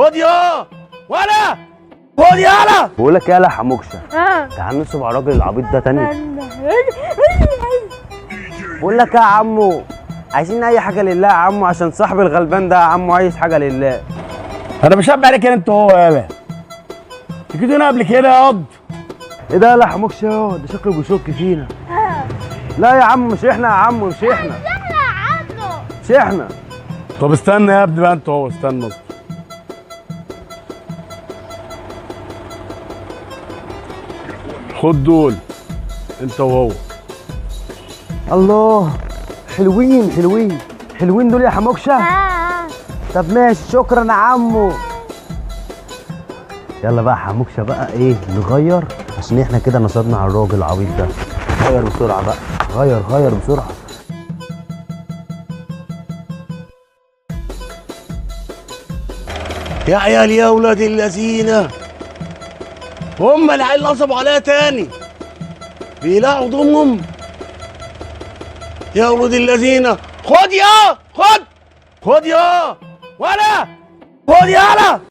خد يا ولا، خد يالا. بقول لك ايه يا حموكشه، اه. تعال نصب على الراجل العبيط ده تاني. بقول لك يا عمو، عايزين اي حاجة لله يا عمو، عشان صاحب الغلبان ده يا عمو عايز حاجة لله. انا مش هبقى عليك انت هو يالا. تيجي هنا قبل كده يا قض. ايه ده يا حموكشه؟ ده شكله بيشك فينا. لا يا عم مش احنا يا عمو، مش احنا، مش احنا. طب استنى يا ابني بقى انت هو، استنى اصبر. خد دول انت وهو. الله، حلوين حلوين حلوين دول يا حموكشه. طب ماشي، شكرا يا عمو. يلا بقى حموكشه بقى ايه نغير، عشان احنا كده نصبنا على الراجل العبيط ده. غير بسرعة بقى، غير غير بسرعة. يا عيال يا ولاد اللذينه، هم العيال نصبوا عليا تاني، بيلاقوا ضمهم. يا ولاد اللذينه، خد يا خد، خد يا ولا، خد يالا.